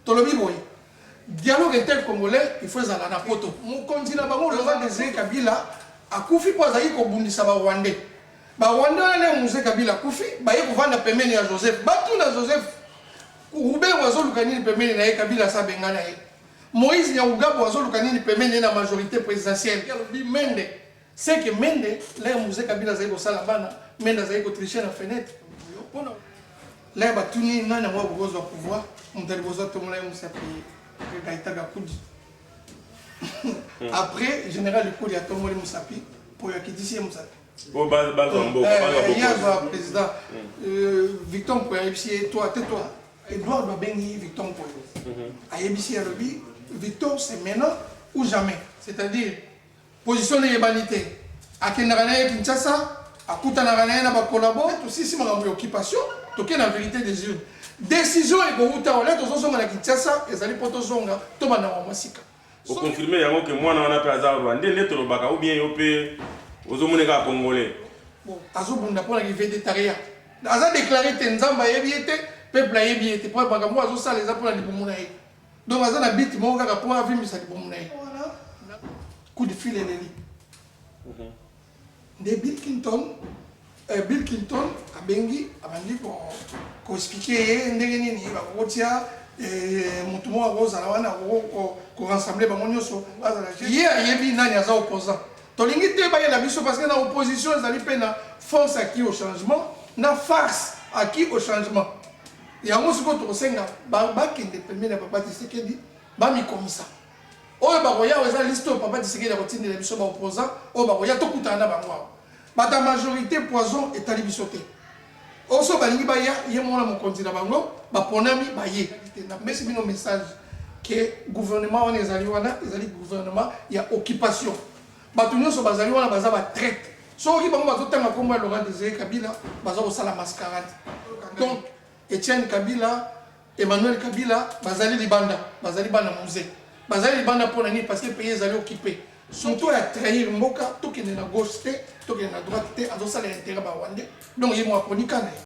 Tolobi boye, dialogue intercongolais il faut ezala na poto. Mokonzi na bango Laurent Desire Kabila akufi mpo azalaki kobundisa ba Rwandais. Ba Rwandais wana nde Mzee Kabila akufi, baye kovanda pembeni ya Joseph. Batuna Joseph Ruberwa azoluka nini pembeni na ye, Kabila asi abengana ye. Moïse Nyarugabo azoluka nini pembeni na ye na majorite presidentielle. Alobi Mende, c'est que Mende, l'heure Mzee Kabila azali kosala bana, Mende azali ko tricher na fenetre. Pona l'heure batuni ye nani yango akoki kozwa pouvoir, moto ya liboso atombola ye mosapi Gaëtan Gakudi. Après, General Likuli atomboli mosapi, Mpoyo akitisi ye mosapi. Po bazwa mboka, bazwa bokonzi. Ye azwa president. Victor Mpoyo ayebisi ye, toi, tais-toi. Edouard babengi Victor Mpoyo. Ayebisi ye, alobi, Victor, c'est maintenant ou jamais. C'est-à-dire, position na ye eyebani te. Akendaka na ye Kinshasa, akutanaka na ye na ba collabo. Tosilisi makambo ya occupation, toke na verite des urnes. Decision ekowuta awa. Lelo tozozonga na Kinshasa, ezali po tozonga, tobanda makambo ya sika. O confirmer yango que mwana wana pe aza rwandais nde tolobaka ou bien yo pe ozo mona ye kaka congolais? Bon, azo bunda pona ki vedettariat. Aza declarer te, Nzambe ayebi ye te, peuple ayebi ye te po makambo oyo azo sala eza pona libumu na ye. Donc aza na but moko kaka po avimbisa libumu na ye. Coup de fil eleli. Nde Bill Clinton, Bill Clinton abengi, abandi ko ko expliquer ye ndenge nini bakoki kotia mutu moko akozala wana akoki ko rassembler bango nionso bazala ye ayebi nani aza opposant. Tolingi te bayela biso parce que na opposition ezali pe na force acquis au changement na farce acquis au changement. Yango sikoyo tokosenga bakende pembeni ya papa Tshisekedi bamikomisa. Oyo bakoya awa eza liste oyo papa Tshisekedi akotindela biso ba opposants oyo bakoya tokutana na bango awa. Bato ya majorite poison etali biso te. Oyo soki balingi baya ye moko na mokonzi na bango baponami baye. Napesi bino message que gouvernement wana ezali wana ezali gouvernement ya occupation. Bato nionso bazali wana baza ba traitres. Soki bango bazotanga kombo ya Laurent Desire Kabila baza kosala mascarade. Donc Etienne Kabila, Emmanuel Kabila bazali libanda, bazali bana Muze. Bazali libanda pona nini? Parce que pays ezali occupe. Moto oyo a trahir mboka, tokende na gauche te, tokende na droite te, azosala interet ba Rwandais. Donc ye moko aponi camp na ye.